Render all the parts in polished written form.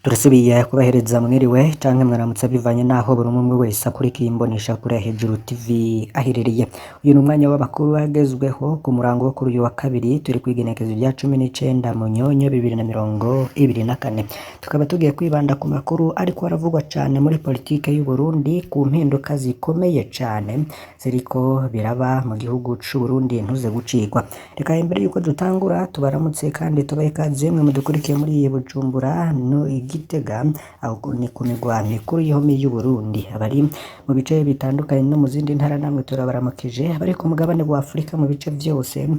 Turasubiye kubahereza mwiriwe canke mwaramutse bivanye naho buri umwe wese akurikiye imboneshakure ya Hejuru TV aherereye. Uyu ni umwanya w'amakuru agezweho ku murango wo kuri uyu wa kabiri, turi kw'igenekerezo rya 19 Munyonyo 2024. Tukaba tugiye kwibanda ku makuru ariko aravugwa cane muri politike y'u Burundi, ku mpinduka zikomeye cane ziriko biraba mu gihugu c'u Burundi, ntuze gucikwa. Reka imbere yuko dutangura tubaramutse kandi tubahe ikaze mwe mudukurikiye muri iyi Bujumbura no i Gitega, aho ni ku migwa mikuru y'ihome y'u Burundi. Abari mu bice bitandukanye no mu zindi ntara namwe turabaramukije, abari ku mugabane wa Afurika mu bice vyose,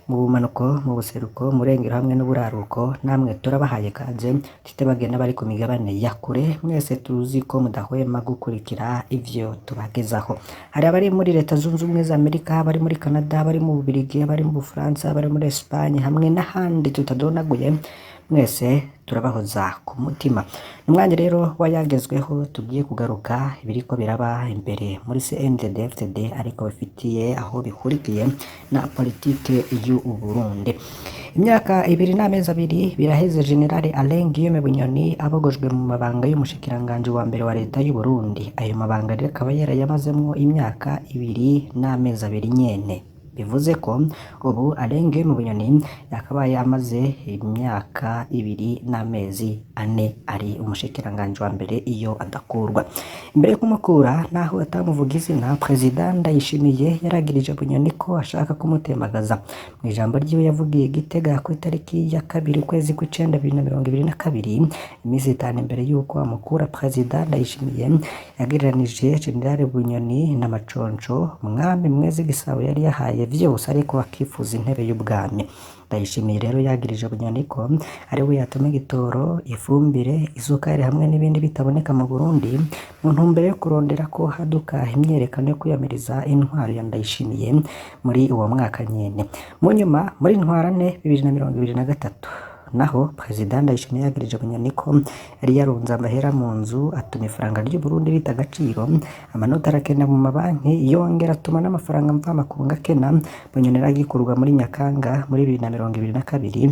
mu bumanuko, mu buseruko, mu burengero hamwe n'uburaruko, namwe turabahaye ikaze, tutibagiye n'abari ku migabane ya kure, mwese tuzi ko mudahwema gukurikira ivyo tubagezaho. Hari abari muri Leta Zunze Ubumwe za Amerika, abari muri Canada, abari mu Bubiligi, abari mu Bufaransa, abari muri Espagne hamwe n'ahandi tutadonaguye, mwese turabahoza ku mutima. Ni umwanya rero w'ayagezweho, tugiye kugaruka ibiriko biraba imbere muri CNDD-FDD ariko bifitiye aho bihurikiye na politike y'u Burundi. Imyaka 2 n'amezi 2 biraheze General Alain Guillaume Bunyoni abogojwe mu mabanga y'umushikiranganji wa mbere wa leta y'u Burundi. Ayo mabanga rero akaba yarayamazemwo imyaka 2 n'amezi 2 nyene. Bivuze ko ubu Alain Guillaume Bunyoni yakabaye amaze imyaka 2 n'amezi 4 ari umushikiranganji wa mbere iyo adakurwa. Imbere yo kumukura, naho atamuvuga izina, Perezida Ndayishimiye yaragirije Bunyoni ko ashaka kumutemagaza. Mu ijambo ryiwe yavugiye i Gitega ku itariki ya 2 ukwezi kw'icenda 2022, iminsi 5 imbere y'uko amukura, Perezida Ndayishimiye yagereranije General Bunyoni na Maconco, umwami Mwezi Gisabo yari yahaye vyose ariko akifuza intebe y'ubwami. Ndayishimiye rero yagirije Bunyoni ko ari we yatuma igitoro, ifumbire, isukari hamwe n'ibindi bitaboneka mu Burundi mu ntumbero yo kurondera ko haduka imyiyerekano yo kwiyamiriza intwaro ya Ndayishimiye muri uwo mwaka nyene. Mu nyuma muri Ntwarante 2023 naho Perezida Ndayishimiye yagirije Bunyoni ko yari yarunze amahera mu nzu atuma ifaranga ry'u Burundi rita agaciro, amanota arakena mu mabanki, yongera atuma n'amafaranga mvamakungu akena. Bunyoni aragikurwa muri Nyakanga muri 2022.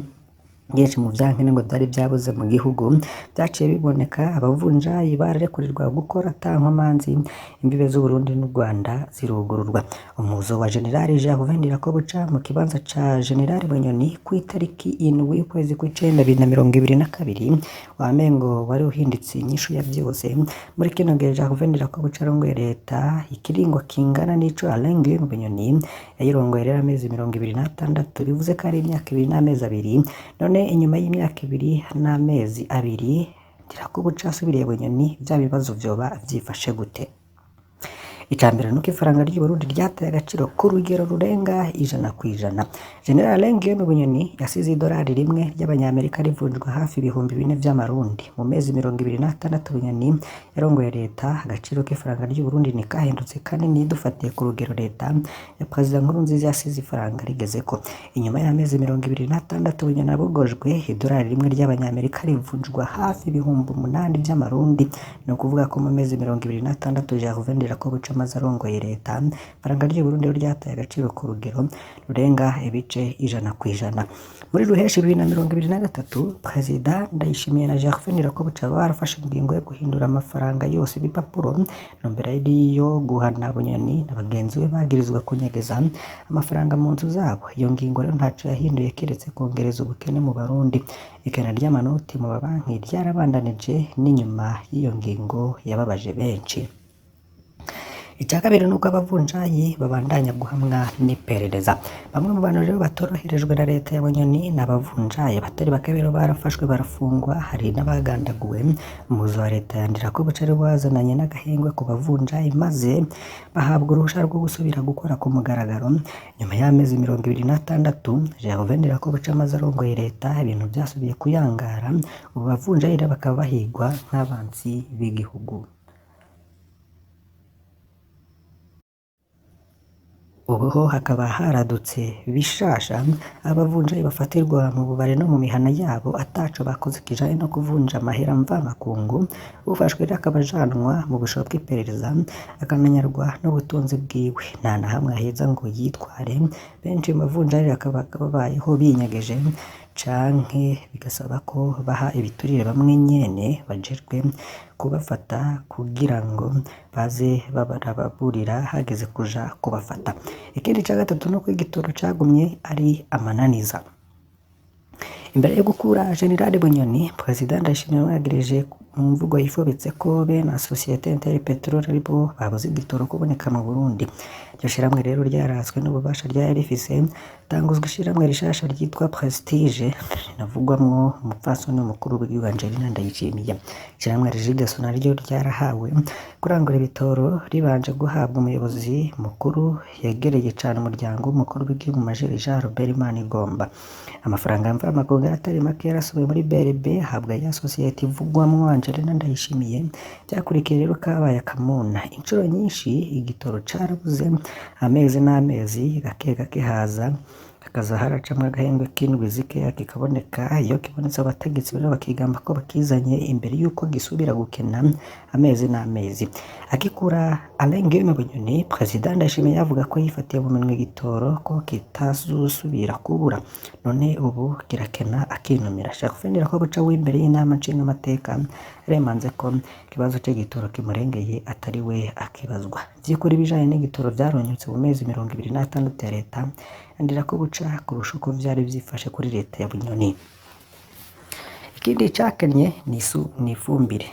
Byinshi mu vyankenerwa vyari vyabuze mu gihugu vyaciye biboneka, abavunjayi bararekurirwa gukora ata nkomanzi, imbibe z'Uburundi n'u Rwanda zirugururwa. Umuzo wa General Gervais Ndirakobuca mu kibanza ca General Bunyoni ku itariki 7 ukwezi kw'icenda 2022 wamengo wari uhindutse inyishu ya vyose. Muri kino gihe Gervais Ndirakobuca arongoye leta ikiringo kingana n'ico Alain Guillaume Bunyoni yayirongoye rero amezi 26, bivuze ko ari imyaka 2 n'amezi 2. None inyuma y'imyaka 2 n'amezi 2 Ndirakobuca asubiriye Bunyoni, vya bibazo vyoba vyifashe gute? Ica mbere nuko ifaranga ry'u Burundi ryataye agaciro ku rugero rurenga 100%. General Alain Guillaume Bunyoni yasize idolari rimwe ry'abanyamerika rivunjwa hafi 4000 vy'amarundi. Mu mezi 26 Bunyoni yarongoye leta, agaciro k'ifaranga ry'u Burundi ntikahindutse kanini dufatiye ku rugero leta ya Perezida Nkurunziza yasize ifaranga rigezeko. Inyuma y'amezi 26 Bunyoni abogojwe, idolari rimwe ry'abanyamerika rivunjwa hafi 8000 vy'amarundi. Ni ukuvuga ko mu mezi 26 Gervais Ndirakobuca amaze arongoye leta, ifaranga ry'u Burundi ryataye agaciro ku rugero rurenga ibice 100%. Muri Ruheshi 2023, Perezida Ndayishimiye na Gervais Ndirakobuca barafashe ingingo yo guhindura amafaranga yose ibipapuro, intumbero yari iyo guhana Bunyoni na bagenzi be bagirizwa kunyegeza amafaranga mu nzu zabo. Iyo ngingo rero ntaco yahinduye kiretse kwongereza ubukene mu Barundi. Ikena ry'amanoti mu mabanki ryarabandanije n'inyuma y'iyo ngingo yababaje benshi. Ica kabiri nuko abavunjayi babandanya guhamwa n'iperereza. Bamwe mu bantu rero batoroherejwe na leta ya Bunyoni ni abavunjayi batari bake rero barafashwe barafungwa, hari n'abagandaguwe. Umuzo wa leta ya Ndirakobuca rero wazananye n'agahengwe ku bavunjayi maze bahabwa uruhusha rwo gusubira gukora ku mugaragaro. Nyuma y'amezi 26 Gervais Ndirakobuca amaze arongoye leta, ibintu vyasubiye kuyangara, ubu bavunjayi rero bakaba bahigwa nk'abansi b'igihugu. Ubu ho hakaba haradutse bishasha, abavunjayi bafatirwa mu bubare no mu mihana yabo ataco bakoze kijanye no kuvunja amahera mvamakungu. Ufashwe rero akaba ajanwa mu busho bw'iperereza akamenyerwa n'ubutunzi bwiwe, nta na hamwe aheza ngo yitware. Benshi mu bavunjayi bakaba babayeho binyegeje Canke bigasaba ko baha ibiturire bamwe nyene bajejwe kubafata kugira ngo baze barababurira hageze kuja kubafata. Ikindi ca gatatu nuko igitoro cagumye ari amananiza. Imbere yo gukura General Bunyoni, Perezida Ndayishimiye yamwagirije mu mvugo yifobetse ko be na Societe Interpetrol aribo babuze igitoro kuboneka mu Burundi. Iryo shirahamwe rero ryaratswe n'ububasha ryari rifise, tanguzwa ishirahamwe rishasha ryitwa Prestige rinavugwamwo umupfasoni w'umukuru w'igihugu Angelina Ndayishimiye. Ishirahamwe Regideso naryo ryarahawe kurangura ibitoro ribanje guhabwa umuyobozi mukuru yegereye cane umuryango w'umukuru w'igihugu Major Jean Robert Manigomba. Amafaranga mvamakungu atari make yarasohowe muri BRB ahabwa ya sosiyete ivugwamwo Angelina Ndayishimiye. Vyakurikiye rero kabaye akamuna. Incuro nyinshi igitoro carabuze amezi n'amezi, gake gake haza hakaza haracamwo agahengwe k'indwi zikeya kikaboneka. Iyo kibonetse abategetsi rero bakigamba ko bakizanye imbere y'uko gisubira gukena amezi n'amezi. Agikura Alain Guillaume Bunyoni, Perezida Ndayishimiye yavuga ko yifatiye mu minwe igitoro ko kitazosubira kubura, none ubu kirakena akinumira. Jacques Ndirakobuca w'imbere y'inama nshingamateka yaremanze ko ikibazo c'igitoro kimurengeye atari we akibazwa. Vy'ukuri ibijanye n'igitoro vyaronyotse mu mezi 26 ya leta Ndirakobuca kurusha uko vyari vyifashe kuri leta ya Bunyoni. Ikindi cakenye ni ifumbire.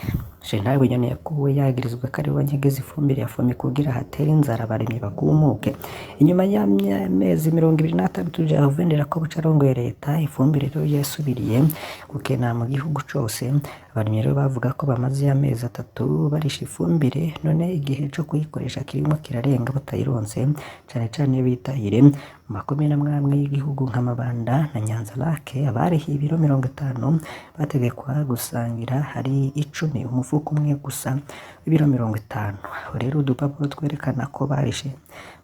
General Bunyoni yakuwe yagirizwa ko ariwe wanyegeza ifumbire ya FOMI kugira hatere inzara abarimyi bagumuke. Inyuma y'amezi 26 Gervais Ndirakobuca arongoye leta, ifumbire rero yasubiriye gukena mu gihugu cose. Abarimyi rero bavuga ko bamaze amezi 3 barisha ifumbire, none igihe co kuyikoresha kirimwo kirarenga batayironse, cane cane iyo bitahire mu makomine amwe amwe y'igihugu nka Mabanda na Nyanza-Lac. Abarihiye ibiro 50 bategekwa gusangira hari 10 umufuko umwe gusa w'ibiro 50. Aho rero udupapuro twerekana ko barishe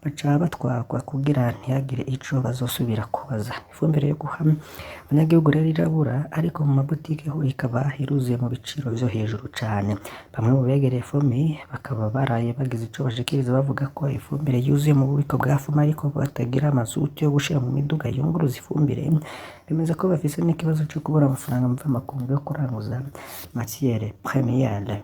baca batwagwa kugira ntihagire ico bazosubira kubaza. Ifumbire yo guha abanyagihugu rero irabura, ariko mu mabutike ho ikaba iruzuye mu biciro vyo hejuru cane. Bamwe mu begereye FOMI bakaba baraye bagize ico bashikiriza bavuga ko ifumbire yuzuye mu bubiko bwa FOMI ariko batagira amazutu yo gushira mu miduga yunguruza ifumbire. Bemeza ko bafise n'ikibazo co kubura amafaranga mvamakungu yo kuranguza matière première.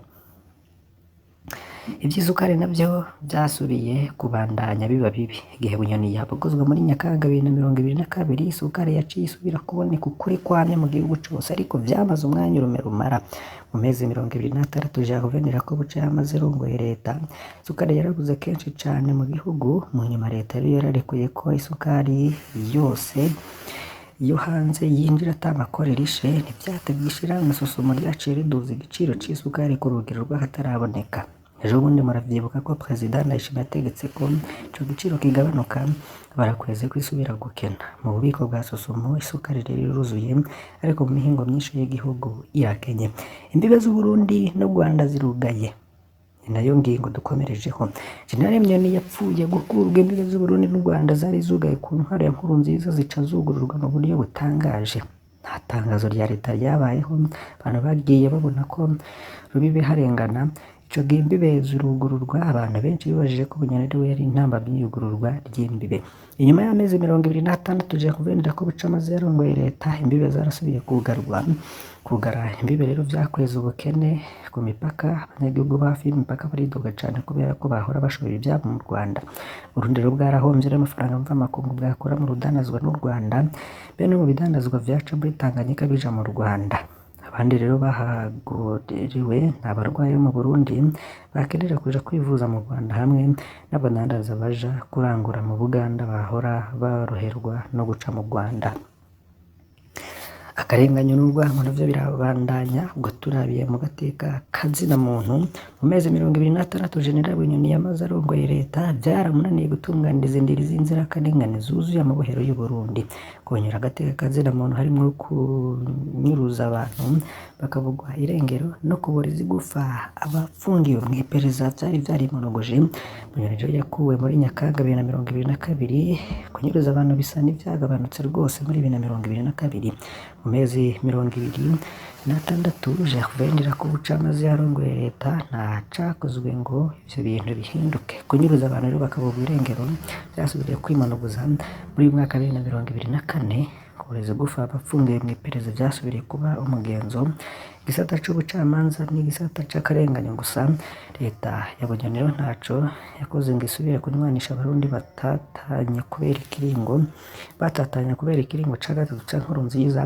Ivy'isukari navyo vyasubiye kubandanya biba bibi. Igihe Bunyoni yabogozwa muri Nyakanga 2022, isukari yaciye isubira kuboneka ukuri kwamye mu gihugu cose, ariko vyamaze umwanya urume rumara. Mu mezi 26 Gervais Ndirakobuca yamaze arongoye leta, isukari yarabuze kenshi cane mu gihugu. Mu nyuma leta yari yararekuye ko isukari yose iyo hanze yinjira ata makori irishe. Ntivyatevye ishirahamwe Sosumo ryaciye riduza igiciro c'isukari ku rugero rw'akataraboneka. Ejo bundi muravyibuka ko Perezida Ndayishimiye yategetse ko ico giciro kigabanuka, barakweze ko isubira gukena. Mu bubiko bwa Sosumo isukari rero iruzuye, ariko mu mihingo myinshi y'igihugu irakenye. Imbibe z'Uburundi n'u Rwanda zirugaye, ni nayo ngingo dukomerejeho. General Bunyoni yapfuye gukurwa imbibe z'Uburundi n'u Rwanda zari zugaye ku ntwaro ya Nkurunziza zica zugururwa mu buryo butangaje. Nta tangazo rya leta ryabayeho, abantu bagiye babona ko rubibe harengana. Ico gihe imbibe zirugururwa, abantu benshi bibajije ko Bunyoni ariwe yari intambamyi y'iyugururwa ry'imbibe. Inyuma y'amezi 26 Gervais Ndirakobuca amaze yarongoye leta, imbibe zarasubiye kugarwa. Kugara imbibe rero vyakweza ubukene ku mipaka. Abanyagihugu bo hafi y'imipaka baridoga cane kubera ko bahora bashora ivyabo mu Rwanda. Uburundi rero bwarahomvye n'amafaranga mvamakungu bwakura mu rudandazwa n'u Rwanda, be no mu bidandazwa vyaca muri Tanganyika bija mu Rwanda. Abandi rero bahagoriwe ni abarwayi bo mu Burundi bakenera kuja kwivuza mu Rwanda, hamwe n'abadandaza baja kurangura mu Buganda bahora boroherwa no guca mu Rwanda. Akarenganyo n'urwanko navyo birabandanya. Ubwo turabiye mu gateka kazina muntu, mu mezi 26 General Bunyoni yamaze arongoye leta, vyaramunaniye gutunganiriza indiri z'inzirakarengane zuzuye amabohero y'Uburundi. Konyora agateka kazina muntu harimwo kunyuruza abantu bakabugwa irengero no kuboreza igufa abafungiwe mw'iperereza vyari vyarimonogoje. Bunyoni rero yakuwe muri Nyakanga 2022. Kunyuruza abantu bisa n'ivyagabanutse rwose muri 2022. Mu mezi 26 Gervais Ndirakobuca amaze yarongoye leta, nta cakozwe ngo ivyo bintu bihinduke. Kunyuruza abantu rero bakabugwa irengero vyasubiriye kwimonogoza muri uyu mwaka 2024. Kuboreza igufa abapfungiwe mw'iperereza vyasubiriye kuba umugenzo. Igisata c'ubucamanza n'igisata c'akarenganyo gusa. Leta ya Bunyoni rero ntaco yakoze ngo isubire kunywanisha abarundi batatanye kubera ikiringo batatanye kubera ikiringo ca gatatu ca Nkurunziza.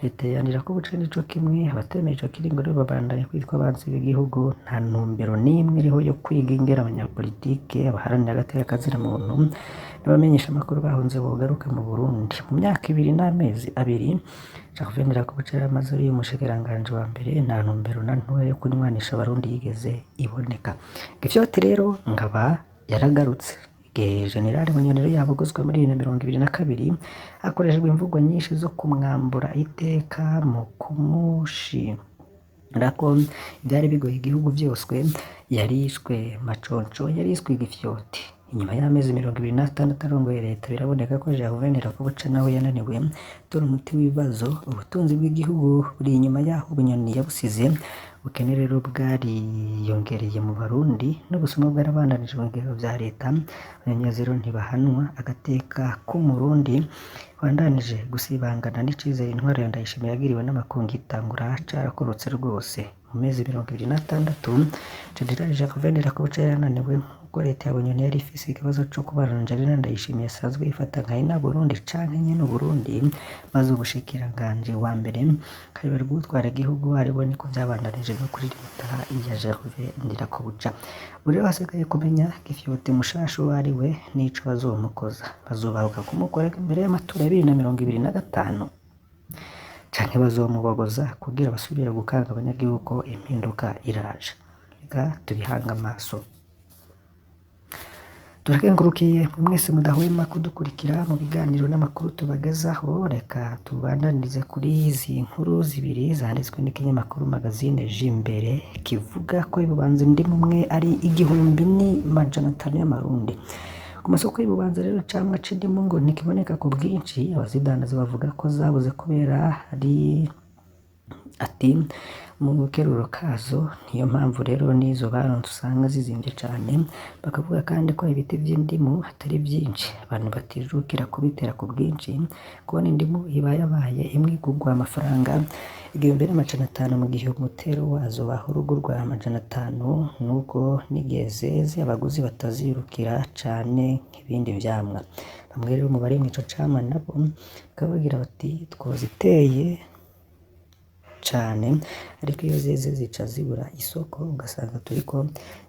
Leta yanira ko buca nico kimwe abatemera ico kiringo rero babandanya kwitwa abansi b'igihugu. Nta ntumbero n'imwe iriho yo kwiga ingene abanyapolitike, abaharanira agateka kazina muntu n'abamenyesha amakuru bahunze bogaruka mu Burundi. Mu myaka ibiri n'amezi abiri Gervais Ndirakobuca yaramaze ari umushikiranganji wa mbere, nta ntumbero na ntoya yo kunywanisha abarundi yigeze iboneka. Gifyoti rero ngaba yaragarutse. Igihe General Bunyoni rero yabogozwa muri 2022 hakoreshejwe imvugo nyinshi zo kumwambura iteka mu kumushirako ivyari bigoye igihugu vyose. Yarishwe maconco, yariswe igifyoti. Inyuma y'amezi 26 arongoye leta, biraboneka ko Gervais Ndirakobuca nawe yananiwe gutora umuti w'ibibazo. Ubutunzi bw'igihugu buri inyuma y'aho Bunyoni yabusize. Ubukene rero bwariyongereye mu Barundi n'ubusuma bwarabandanije mu bigega vya leta. Abanyagihugu rero ntibahanwa. Agateka k'umurundi kabandanije gusibangana n'icizere intwaro ya Ndayishimiye yagiriwe n'amakungu itangura carakorotse rwose. Mu mezi 26 General Gervais Ndirakobuca yarananiwe nkuko leta ya Bunyoni yari ifise ikibazo co kubana na Angelina Ndayishimiye asanzwe yifata nka nyina Burundi canke nyene Uburundi, maze umushikiranganji wa mbere kayoberwa uwutwara igihugu ariwe. Niko vyabandanije no kuri leta ya Gervais Ndirakobuca. Ubu rero hasigaye kumenya Gifyoti mushasha uwo ari we n'ico bazomukoza. Bazobahuka kumukorera imbere y'amatora ya 2025 canke bazomubogoza kugira basubire gukanga abanyagihugu ko impinduka iraje. Reka tubihange amaso. Turakengurukiye mwese mudahwema kudukurikira mu biganiro n'amakuru tubagezaho. Reka tubandanirize kuri izi nkuru zibiri zanditswe n'ikinyamakuru Magazine Jimbere, kivuga ko Ibubanza indimu umwe ari 1500 y'amarundi. Ku masoko y'Ibubanza rero icamwa c'indimu ngo ntikiboneka ku bwinshi. Abazidandaza bavuga ko zabuze kubera ari ati mu keruro kazo, niyo mpamvu rero n'izo baronse usanga zizimvye cane. Bakavuga kandi ko ibiti vy'indimu atari vyinshi, abantu batijukira kubitera ku bwinshi. Kubona indimu ibayabaye imwe igurwa amafaranga 1500 mu gihe umutero wazo wahora ugurwa 500, nuko n'igihe zeze abaguzi batazirukira cane nk'ibindi vyamwa. Bamwe rero mu barimyi ico camwa nabo bakaba bagira bati twoziteye cane, ariko iyo zeze zica zibura isoko, ugasanga turiko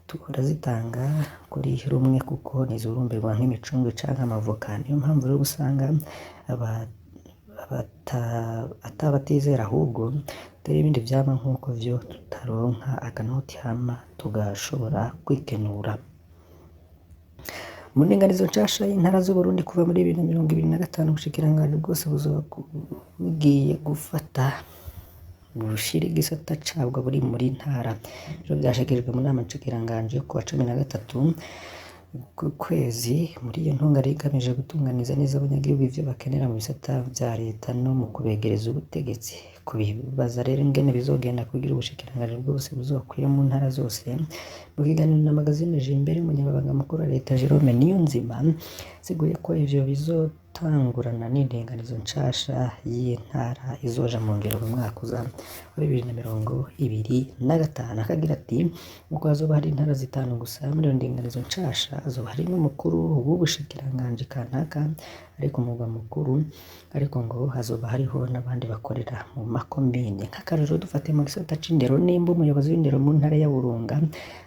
turazitanga kuri rumwe kuko ntizihurumbirwa nk'imicungwe canke amavoka. Niyo mpamvu rero usanga atabatizera ahubwo dutera ibindi vyamwa nk'uko vyo tutaronka akanoti hama tugashobora kwikenura. Mu ndinganizo nshasha y'intara z'Uburundi kuva muri 2025, ubushikiranganji bwose buzoba bugiye gufata bushira igisata cabwo buri muri ntara. Rero vyashikirijwe mu nama nshikiranganji yo kuwa 13 ku kwezi. Muri iyo ntungano igamije gutunganiza neza abanyagihugu ivyo bakenera mu bisata vya leta no mu kubegereza ubutegetsi. Kubibaza rero ingene bizogenda kugira ubushikiranganji bwose buzokwire mu ntara zose. Mu kiganiro na Magazine Jimbere, umunyamabanga mukuru wa leta Jerome Niyonzima asiguye ko ivyo bizotangurana n'indinganizo nshasha y'intara izoja mu ngiro mu mwaka uza wa 2025. Akagira ati uko hazoba hari intara zitanu gusa muri iyo ndinganizo nshasha, hazoba harimwo umukuru w'ubushikiranganji kanaka ariko umugwa mukuru, ariko ngo hazoba hariho n'abandi bakorera mu makomine. Nk'akarorero dufate mu gisata c'indero, nimba umuyobozi w'indero mu ntara ya Burunga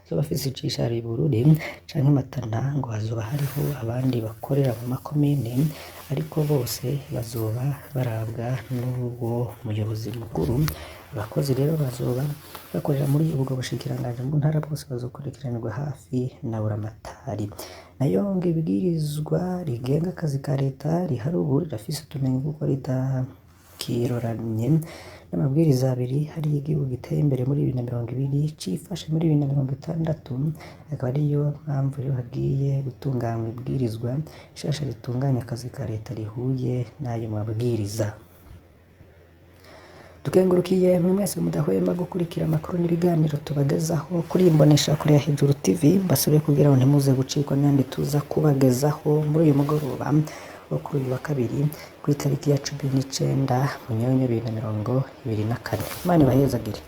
azoba afise icicaro i Bururi canke Matana, ngo hazoba hariho abandi bakorera mu makomine, ariko bose bazoba barabwa n'uwo muyobozi mukuru. Abakozi rero bazoba bakorera muri ubwo bushikiranganji mu ntara bwose bazokurikiranirwa hafi na Buramatari. Nayo ngo ibwirizwa rigenga akazi ka leta rihari ubu rirafise utunenge kuko ritakiroranye n'amabwiriza abiri hari igihugu giteye imbere muri 2020 cifashe muri 2060, akaba ariyo mpamvu rero hagiye gutunganywa ibwirizwa rishasha ritunganya akazi ka leta rihuye n'ayo mabwiriza. Tukengurukiye mwe mwese mudahwema gukurikira amakuru n'ibiganiro tubagezaho kuri Imbonesha kure ya Hejuru TV. Mbasabye kugira ngo ntimuze gucikwa n'ayandi tuza kubagezaho muri uyu mugoroba. wo kuri uyu wa kabiri ku itariki ya 19 Munyonyo 2024. Imana ibahezagire.